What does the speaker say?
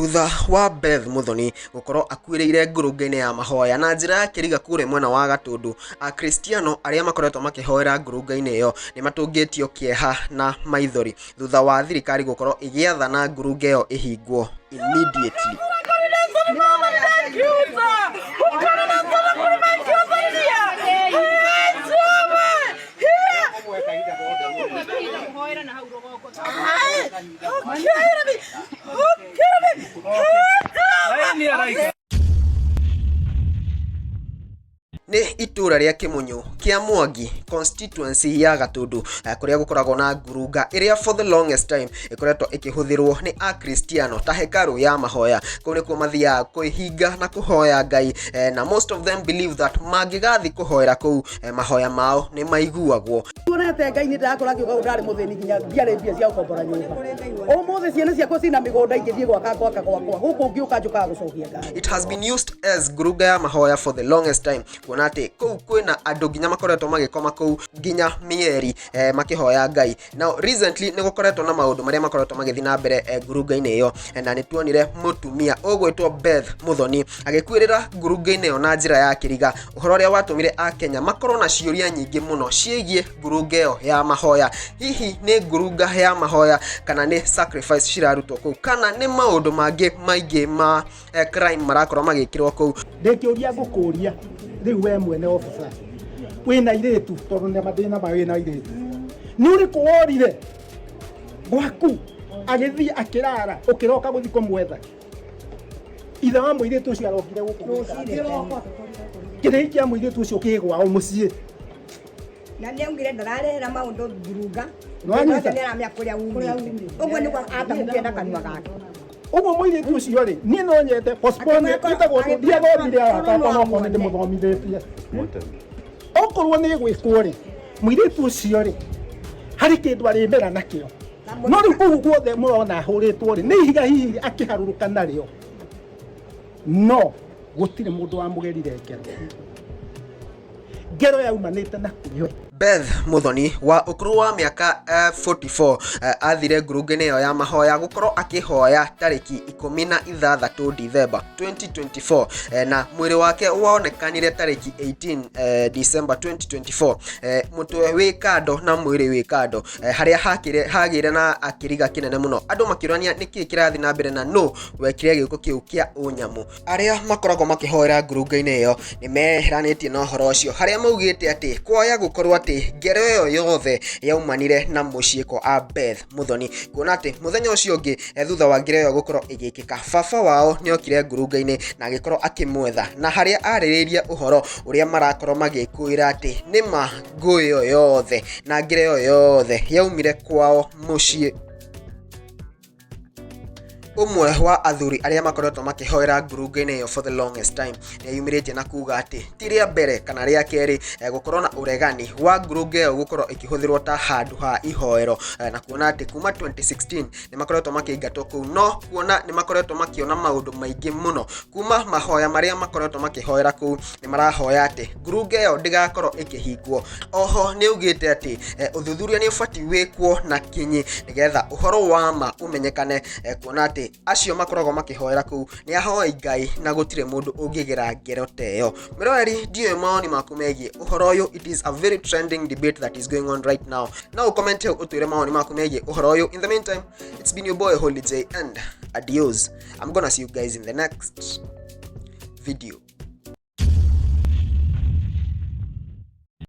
Thutha wa Beth Muthoni gũkorwo akuĩrĩire ngurunga-inĩ ya mahoya na njĩra ya kĩriga kũrĩa mwena wa Gatũndũ, Akristiano arĩa makoretwo makĩhoera ngurunga-inĩ ĩyo nĩ matũngĩtio kĩeha na maithori thutha wa thirikari gũkorwo ĩgĩathana ngurunga ĩyo ĩhingwo immediately. Nĩ itũra rĩa Kĩmunyu kĩa Mwangi constituency ya Gatundu kũrĩa gũkoragwo na ngurunga ĩrĩa for the longest time ĩkoretwo ĩkĩhũthĩrwo nĩ Akristiano ta hekarũ ya mahoya. Kũu nĩkuo mathiaga kwĩhinga na kũhoya Ngai na most of them believe that mangĩgathiĩ kũhoera kũu mahoya mao nĩ maiguagwo. Tuonete Ngai nĩ ndakũra ngĩũka gũkũ ndarĩ mũthĩni nginya ndiarĩ mbia cia gũkombora nyũmba. Ũmũthĩ ciana ciakwa cina mĩgũnda ingĩthiĩ gwaka ngwaka gwakwa. Gũkũ ngĩũka njũkaga gũcokia ngatho. It has been used as ngurunga ya mahoya for the longest time kuona atĩ kũu kwĩna andũ nginya makoretwo magĩkoma kũu nginya mĩeri makĩhoya Ngai. Now recently nĩ gũkoretwo na maũndũ marĩa makoretwo magĩthiĩ na mbere ngurunga-inĩ ĩyo na nĩ tuonire mũtumia ũgwĩtwo Beth Muthoni agĩkuĩrĩra ngurunga-inĩ ĩyo na njĩra ya kĩriga, ũhoro ũrĩa watũmire Akenya makorwo na ciũria nyingĩ mũno ciĩgiĩ ngurunga ĩyo ya mahoya. Hihi nĩ ngurunga ya mahoya kana nĩ sacrifice cirarutwo kũu kana nĩ maũndũ mangĩ maingĩ ma crime marakorwo magĩkĩrwo kũu? Ndĩkĩũria ngũkũria rĩu we mwene officer wĩna airĩtu tondũ nĩ mathĩna ma wĩna airĩtu nĩ ũrĩkũ worire gwaku agĩthiĩ akĩrara ũkĩroka gũthiĩ kũmwetha ithe wa mũirĩtu ũcio arokire gũkũ gwĩka kĩrĩi kĩa mũirĩtu ũcio kĩ gwao mũciĩ. Na nĩ augire ndararehera maũndũ ngurunga. Nĩwanyita? Nĩ aramenya kũrĩa umĩte. Ũguo nĩguo atamũkire na kanua gake. Ũguo mũirĩtu ũcio rĩ, niĩ no nyende postpone. Ĩtagwo ndiathomire arata akwa, no korwo nĩ ndĩmũthomithĩtie. Okorwo nĩ gwĩkwo rĩ, mũirĩtu ũcio rĩ, harĩ kĩndũ arĩmera nakĩo. No rĩu kũu guothe mũrona ahũrĩtwo rĩ, nĩ ihiga hihi akĩharũrũka narĩo, no gũtirĩ mũndũ wamũgerire ngero. Ngero yaumanĩte na kũrĩ we. Beth Muthoni wa ũkũrũ wa mĩaka 44 athire ngurunga-inĩ ĩyo ya mahoya gũkorwo akĩhoya tarĩki 16 Dithemba 2024 na mwĩrĩ wake wonekanire tarĩki 18 December 2024, mũtwe wĩ kando na mwĩrĩ wĩ kando, harĩa hagĩire na kĩriga kĩnene mũno, andũ makĩũrania nĩkĩĩ kĩrathiĩ na mbere na nũ wekire gĩko kĩu kĩa ũnyamũ. Arĩa makoragwo makĩhoera ngurunga-inĩ ĩyo nĩ meheranĩtie na ũhoro ũcio, harĩa maugĩte atĩ kwaya gũkorwo atĩ ngero ĩyo yothe yaumanire na mũciĩ kwa Beth Muthoni, kuona atĩ mũthenya ũcio ũngĩ thutha wa ngero ĩyo gũkorwo ĩgĩkĩka, baba wao nĩ okire ngurunga-inĩ na agĩkorwo akĩmwetha, na harĩa arĩrĩirie ũhoro ũrĩa marakorwo magĩkũĩra atĩ nĩma ngũĩ ĩyo yothe na ngero ĩyo yothe yaumire kwao mũciĩ. Ũmwe wa athuri arĩa makoretwo makĩhoera ngurunga-inĩ ĩyo for the longest time nĩ eyumĩrĩtie na kuga atĩ ti rĩa mbere kana rĩa kerĩ gũkorwo na ũregani wa ngurunga ĩyo gũkorwo ĩkĩhũthĩrwo ta handũ ha ihoero, na kuona atĩ kuma 2016 nĩ makoretwo makĩingatwo kũu, no kuona nĩ makoretwo makĩona maũndũ maingĩ mũno kuma mahoya marĩa makoretwo makĩhoera kũu, nĩ marahoya atĩ ngurunga ĩyo ndĩgakorwo ĩkĩhingwo. Oho nĩ augĩte atĩ ũthuthuria nĩ ũbatiĩ wĩkwo na kinyi nĩgetha ũhoro wa ma ũmenyekane, kuona atĩ acio makoragwo makĩhoera kũu nĩ ahoi Ngai na gũtirĩ mũndũ ũngĩgera ngero ta ĩyo. Mwĩroreri, ndiũĩ mawoni maku megiĩ ũhoro ũyũ. It is a very trending debate that is going on right now. No ũcomment hau ũtwĩre mawoni maku megiĩ ũhoro ũyũ. In the meantime, it's been your boy Holy J and adios. I'm gonna see you guys in the next video.